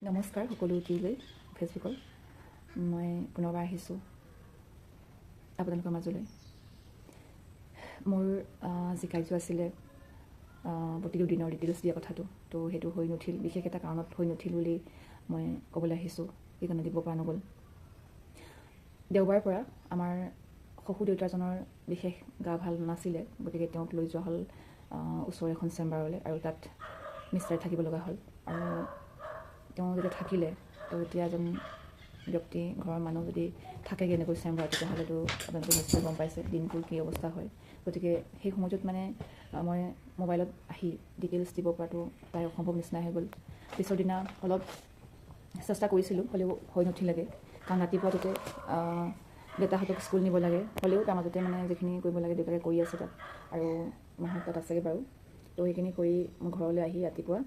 নমস্কাৰ সকলোটিলৈ ফেচবুকত মই পুনৰবাৰ আহিছোঁ আপোনালোকৰ মাজলৈ। মোৰ যি কাৰ্য আছিলে প্ৰতিটো দিনৰ ডিটেইলছ দিয়া কথাটো, তো সেইটো হৈ নুঠিল, বিশেষ এটা কাৰণত হৈ নুঠিল বুলি মই ক'বলৈ আহিছোঁ, সেইকাৰণে দিব পৰা নগ'ল। দেওবাৰৰ পৰা আমাৰ শহুৰ দেউতাজনৰ বিশেষ গা ভাল নাছিলে, গতিকে তেওঁক লৈ যোৱা হ'ল ওচৰৰ এখন চেম্বাৰলৈ আৰু তাত মিষ্টাৰ থাকিব লগা হ'ল। আৰু তেওঁ যেতিয়া থাকিলে, তো এতিয়া এজন ব্যক্তি ঘৰৰ মানুহ যদি থাকেগৈ এনেকৈ চেম্বাৰত, তেতিয়াহ'লেতো আপোনালোকে নিশ্চয় গম পাইছে দিনটোৰ কি অৱস্থা হয়। গতিকে সেই সময়টোত মানে মই মোবাইলত আহি ডিটেইলছ দিব পৰাটো প্ৰায় অসম্ভৱ নিচিনা হৈ গ'ল। পিছৰ দিনা অলপ চেষ্টা কৰিছিলোঁ, হ'লেও হৈ নুঠিলেগৈ, কাৰণ ৰাতিপুৱাটোতে দেউতাহঁতক স্কুল নিব লাগে, হ'লেও তাৰ মাজতে মানে যিখিনি কৰিব লাগে দেউতাকে কৰি আছে তাত, আৰু মাহঁত তাত আছেগৈ বাৰু। তো সেইখিনি কৰি মই ঘৰলৈ আহি ৰাতিপুৱা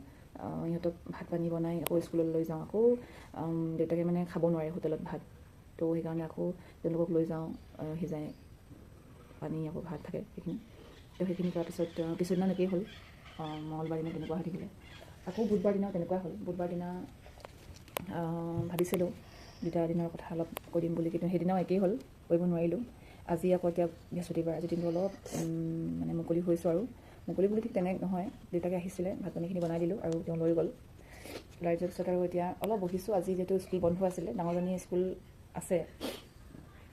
ইহঁতক ভাত পানী বনাই আকৌ স্কুললৈ লৈ যাওঁ। আকৌ দেউতাকে মানে খাব নোৱাৰে হোটেলত ভাত, তো সেইকাৰণে আকৌ তেওঁলোকক লৈ যাওঁ, সিজাই পানী আকৌ ভাত থাকে সেইখিনি। তো সেইখিনি কৰাৰ পিছত পিছৰদিনা একেই হ'ল, মঙলবাৰ দিনা তেনেকুৱা হৈ থাকিলে। আকৌ বুধবাৰ দিনাও তেনেকুৱা হ'ল। বুধবাৰ দিনা ভাবিছিলোঁ দুটা দিনৰ কথা অলপ কৈ দিম বুলি, কিন্তু সেইদিনাও একেই হ'ল, কৰিব নোৱাৰিলোঁ। আজি আকৌ এতিয়া বৃহস্পতিবাৰ, আজি দিনটো অলপ মানে মুকলি হৈছোঁ আৰু মুকলি বুলি ঠিক তেনে নহয়, দেউতাকে আহিছিলে, ভাত পানীখিনি বনাই দিলোঁ আৰু তেওঁ লৈ গ'ল। লৈ যোৱাৰ পিছত আৰু এতিয়া অলপ বহিছোঁ। আজি যিহেতু স্কুল বন্ধ আছিলে, ডাঙৰজনী স্কুল আছে,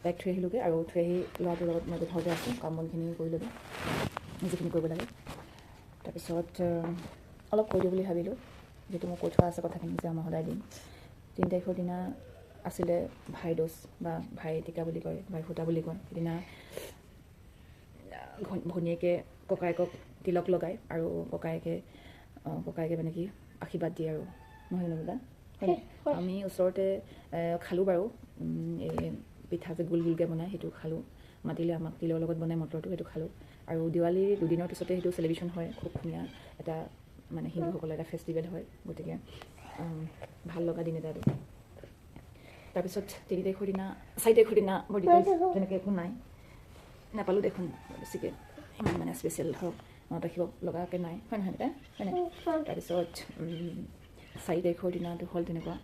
তাইক থৈ আহিলোঁগৈ আৰু থৈ আহি ল'ৰাটোৰ লগত মই ঘৰতে আছোঁ, কাম বনখিনি কৰি ল'লোঁ যিখিনি কৰিব লাগে। তাৰপিছত অলপ কৈ দিওঁ বুলি ভাবিলোঁ, যিহেতু মোক কৈ থোৱা আছে কথাখিনি যে মই সদায় দিম। 3 তাৰিখৰ দিনা আছিলে ভাই those বা ভাই টিকা বুলি কয়, ভাই ফোঁটা বুলি কয়। সেইদিনা ভনীয়েকে ককায়েকক তিলক লগায় আৰু ককায়েকে মানে কি আশীৰ্বাদ দিয়ে আৰু, নহয় জানো দাদা? আমি ওচৰতে খালোঁ বাৰু, এই পিঠা যে গোল গোলকৈ বনায় সেইটো খালোঁ, মাতিলে আমাক তিলৰ লগত বনাই মটৰটো, সেইটো খালোঁ। আৰু দেৱালীৰ দুদিনৰ পিছতে সেইটো চেলিব্ৰেশ্যন হয়, খুব ধুনীয়া এটা মানে হিন্দুসকলৰ এটা ফেষ্টিভেল হয়, গতিকে ভাল লগা দিন এটা এইটো। তাৰপিছত 3 তাৰিখৰ দিনা, 4 তাৰিখৰ দিনা বৰ ডিটেইলছ তেনেকৈ একো নাই, নাপালোঁ দেখোন বেছিকৈ, ইমান মানে স্পেচিয়েল ধৰক মনত ৰাখিব লগাকৈ নাই, হয় নহয় দাদা? হয় নাই? তাৰপিছত 4 তাৰিখৰ দিনাটো হ'ল তেনেকুৱা।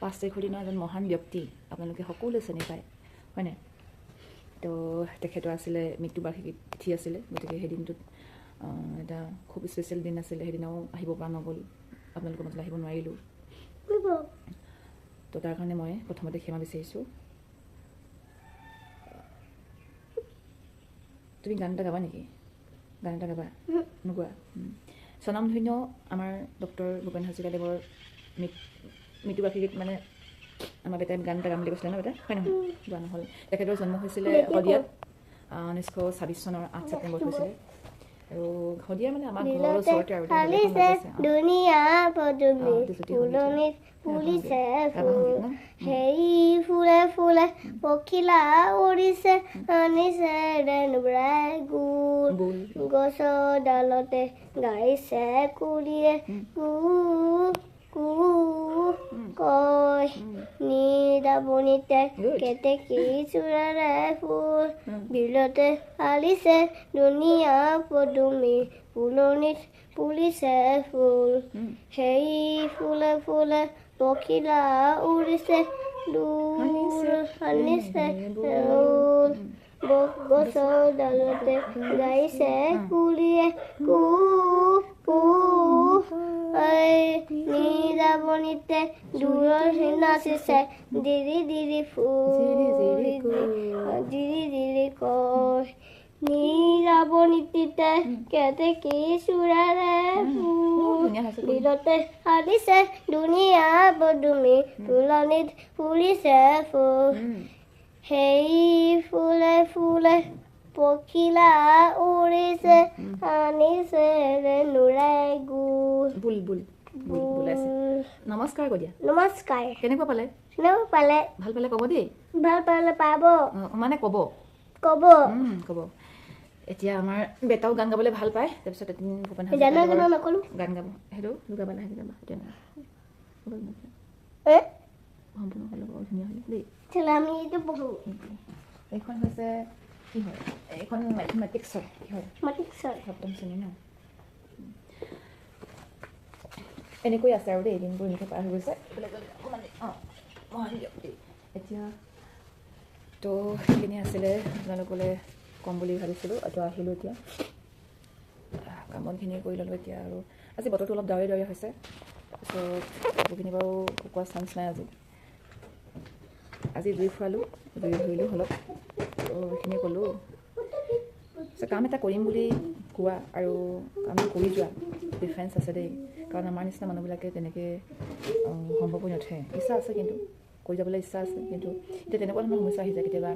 5 তাৰিখৰ দিনা এজন মহান ব্যক্তি আপোনালোকে সকলোৱে চিনি পায়, হয়নে? তো তেখেতৰ আছিলে মৃত্যুবাৰ্ষিকী তিথি আছিলে, গতিকে সেই দিনটোত এটা খুব স্পেচিয়েল দিন আছিলে, সেইদিনাও আহিব পৰা নগ'ল, আপোনালোকৰ মাজলৈ আহিব নোৱাৰিলোঁ। তো তাৰ কাৰণে মই প্ৰথমতে ক্ষমা বিচাৰিছোঁ। তুমি গান এটা গাবা নেকি? গান এটা গাবা? নোগোৱা? স্বনামধন্য আমাৰ ডক্টৰ ভূপেন হাজৰিকাদেৱৰ মৃত্যুবাৰ্ষিকীত মানে আমাৰ বেটাই গান এটা গাম বুলি কৈছিলে ন বেটা, হয় নহয়? গোৱা নহ'ল। তেখেতৰ জন্ম হৈছিলে শদিয়াত 1926 চনৰ 8 ছেপ্টেম্বৰত হৈছিলে, আৰু শদিয়া মানে আমাৰ ঘৰৰ ওচৰতে। আৰু ফুলে ফুলে পখিলা উৰিছে, আনিছে গুল, গছৰ ডালতে গাইছে কুলিয়ে কু কু কয়, নিৰাবনিতে কেতেকী চূড়াৰে ফুল, বিলতে আলিছে ধুনীয়া পদুমি, ফুলনিত ফুলিছে ফুল, সেই ফুলে ফুলে পখিলা উৰিছে, দূৰ আনিছে ফুল, গছৰ ডালতে গাইছে কুলিয়ে কু কু, নিৰাবনিতে দূৰত নাচিছে দিৰি দিৰি ফুল, জিৰি জিৰি কয়, নিৰাবনিতে কেতেকী চূড়াৰে ফুল, বিলতে আলিছে ধুনীয়া পদুমি, ফুলনিত ফুলিছে ফুল, সেই ফুলে ফুলে পখিলা উৰিছে, আনিছে ৰেণুৰে গুল। বুল বুল বুলাইছে। নমস্কাৰ কৈ দিয়া। নমস্কাৰ। কেনেকুৱা পালে? কেনেকুৱা পালে? ভাল পালে ক'ব দেই। ভাল পালে পাব। মানে ক'ব। ক'ব। ক'ব। এতিয়া আমাৰ বেটাও গান গাবলৈ ভাল পায়, তাৰপিছত এদিন ভূপেন হাজৰিকাৰ গান গাব, সেইটো গাবা লাহে গাবা, এতিয়া সম্পূৰ্ণ হ'লে বৰ ধুনীয়া হ'লে দেই। এইখন হৈছে কি হয়? এইখন মেথমেটিক্সৰ কি হয়? মেথমেটিক্সৰ সপ্তম শ্ৰেণী ন? এনেকৈ আছে আৰু দেই, দিনবোৰ এনেকৈ পাৰ হৈ গৈছে। অকণমান অঁ মহান ব্যক্তি। এতিয়া তো সেইখিনি আছিলে আপোনালোকলৈ ক'ম বুলি ভাবিছিলোঁ। তো আহিলোঁ, এতিয়া কাম বনখিনি কৰি ল'লোঁ এতিয়া। আৰু আজি বতৰটো অলপ ডাৱৰীয়া ডাৱৰীয়া হৈছে, তাৰপিছত কাপোৰখিনি বাৰু শুকোৱা চান্স নাই আজি। আজি জুই ফুৰালোঁ, জুই ধৰিলোঁ অলপ, তো সেইখিনি ক'লোঁ। কাম এটা কৰিম বুলি কোৱা আৰু কামটো কৰি যোৱা ডিফাৰেঞ্চ আছে দেই, কাৰণ আমাৰ নিচিনা মানুহবিলাকে তেনেকৈ সম্ভৱ হৈ নুঠে। ইচ্ছা আছে, কিন্তু কৰি যাবলৈ ইচ্ছা আছে, কিন্তু এতিয়া তেনেকুৱা ধৰণৰ সমস্যা আহি যায়, কেতিয়াবা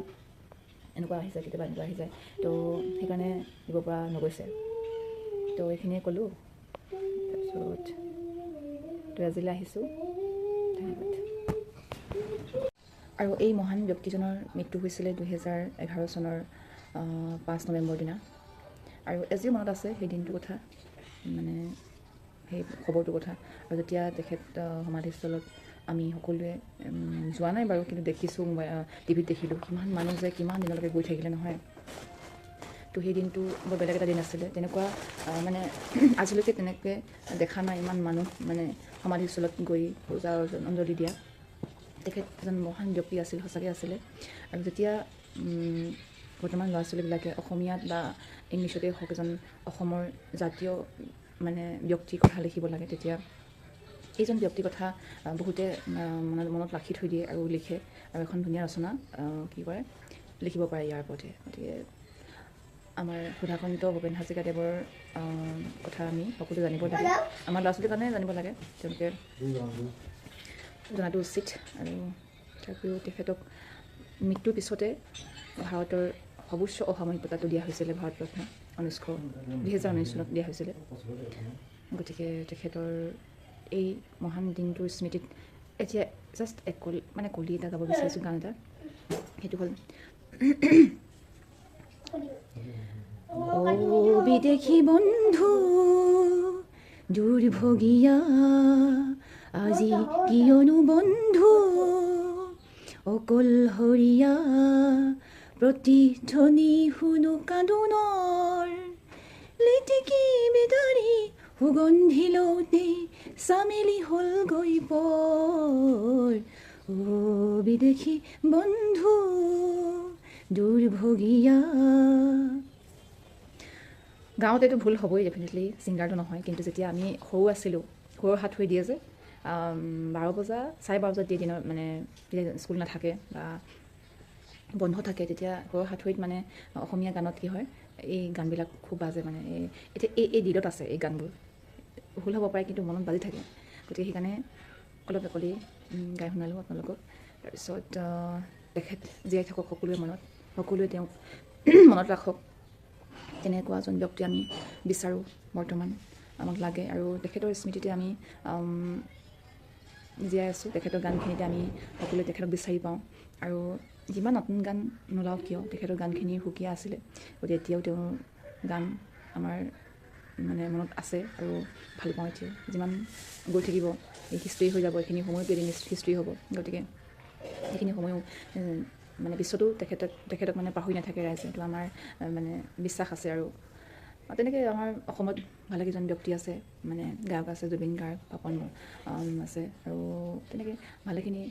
এনেকুৱা আহি যায়, কেতিয়াবা এনেকুৱা আহি যায়, তো সেইকাৰণে দিব পৰা নগৈছে। তো এইখিনিয়ে ক'লোঁ। তাৰপিছত তো আজিলৈ আহিছোঁ, ধন্যবাদ। আৰু এই মহান ব্যক্তিজনৰ মৃত্যু হৈছিলে 2011 চনৰ 5 নৱেম্বৰ দিনা। আৰু আজিও মনত আছে সেই দিনটোৰ কথা, মানে সেই খবৰটোৰ কথা। আৰু যেতিয়া তেখেত সমাধিস্থলত আমি সকলোৱে যোৱা নাই বাৰু, কিন্তু দেখিছোঁ, টিভিত দেখিলোঁ কিমান মানুহ যে কিমান দিনলৈকে গৈ থাকিলে নহয়। তো সেই দিনটো বৰ বেলেগ এটা দিন আছিলে। তেনেকুৱা মানে আজিলৈকে তেনেকৈ দেখা নাই, ইমান মানুহ মানে সমাধিস্থলত গৈ পূজা অঞ্জলি দিয়া। তেখেত এজন মহান ব্যক্তি আছিল, সঁচাকৈ আছিলে। আৰু যেতিয়া বৰ্তমান ল'ৰা ছোৱালীবিলাকে অসমীয়াত বা ইংলিছতেই হওক এজন অসমৰ জাতীয় মানে ব্যক্তিৰ কথা লিখিব লাগে, তেতিয়া এইজন ব্যক্তিৰ কথা বহুতে মনত ৰাখি থৈ দিয়ে আৰু লিখে, আৰু এখন ধুনীয়া ৰচনা কি কৰে লিখিব পাৰে ইয়াৰ ওপৰতে। গতিকে আমাৰ সুধাকণ্ঠ ভূপেন হাজৰিকাদেৱৰ কথা আমি সকলোৱে জানিব লাগে, আমাৰ ল'ৰা ছোৱালীৰ কাৰণে জানিব লাগে, তেওঁলোকে জনাটো উচিত। আৰু তাৰ উপৰিও তেখেতক মৃত্যুৰ পিছতে ভাৰতৰ সৰ্বোচ্চ অসামৰিক বঁটাটো দিয়া হৈছিলে, ভাৰত ৰত্ন 2019 চনত দিয়া হৈছিলে। গতিকে তেখেতৰ এই মহান দিনটোৰ স্মৃতিত এতিয়া জাষ্ট এক কলি মানে কলি এটা গাব বিচাৰিছোঁ, গান এটা। সেইটো হ'ল, অ বিদেশী বন্ধু দুৰ্ভগীয়া, আজি কিয়নো বন্ধু অকলশৰীয়া, প্ৰতিধ্বনি শুনো কান্দোনৰ, লিটিকি বিদাৰি সুগন্ধি লওঁতে চামেলি হ'লগৈ পৰ। অ বিদেশী বন্ধু দুৰ্ভগীয়া। গাঁৱত এইটো ভুল হ'বই ডেফিনেটলি, ছিংগাৰটো নহয়, কিন্তু যেতিয়া আমি সৰু আছিলোঁ, সৰু হাত থৈ দিয়ে যে 12 বজা 12:30 বজাত দিয়ে দিনৰ, মানে যেতিয়া স্কুল নাথাকে বা বন্ধ থাকে, তেতিয়া সৰু হাতৰিত মানে অসমীয়া গানত কি হয়, এই গানবিলাক খুব বাজে। মানে এই এতিয়া এই দিলত আছে এই গানবোৰ, ভুল হ'ব পাৰে কিন্তু মনত বাজি থাকে। গতিকে সেইকাৰণে অলপ একলি গাই শুনালোঁ আপোনালোকক। তাৰপিছত তেখেত জীয়াই থাকক সকলোৰে মনত, সকলোৱে তেওঁক মনত ৰাখক, তেনেকুৱা এজন ব্যক্তি আমি বিচাৰোঁ, বৰ্তমান আমাক লাগে। আৰু তেখেতৰ স্মৃতিতে আমি জীয়াই আছোঁ, তেখেতৰ গানখিনিতে আমি সকলোৱে তেখেতক বিচাৰি পাওঁ। আৰু যিমান নতুন গান নোলাওক কিয়, তেখেতৰ গানখিনি সুকীয়া আছিলে, গতিকে এতিয়াও তেওঁৰ গান আমাৰ মানে মনত আছে আৰু ভাল পাওঁ। এতিয়া যিমান গৈ থাকিব এই হিষ্ট্ৰী হৈ যাব, এইখিনি সময়তো এদিন হিষ্ট্ৰী হ'ব। গতিকে সেইখিনি সময়ো মানে পিছতো তেখেতক মানে পাহৰি নাথাকে ৰাইজে, এইটো আমাৰ মানে বিশ্বাস আছে। আৰু তেনেকৈ আমাৰ অসমত ভালেকেইজন ব্যক্তি আছে, মানে গায়ক আছে, জুবিন গাৰ্গ, পাপন আছে, আৰু তেনেকৈ ভালেখিনি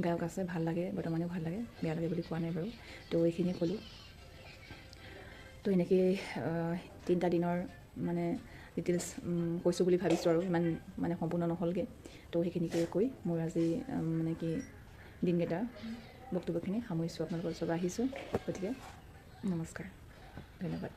গায়ক আছে। ভাল লাগে, বৰ্তমানেও ভাল লাগে, বেয়া লাগে বুলি কোৱা নাই বাৰু। তো এইখিনিয়ে ক'লোঁ। তো এনেকেই 3টা দিনৰ মানে ডিটেইলছ কৈছোঁ বুলি ভাবিছোঁ, আৰু ইমান মানে সম্পূৰ্ণ নহ'লগৈ। তো সেইখিনিকে কৈ মোৰ আজি মানে কি দিনকেইটা বক্তব্যখিনি সামৰিছোঁ, আপোনালোকৰ ওচৰত আহিছোঁ। গতিকে নমস্কাৰ, ধন্যবাদ।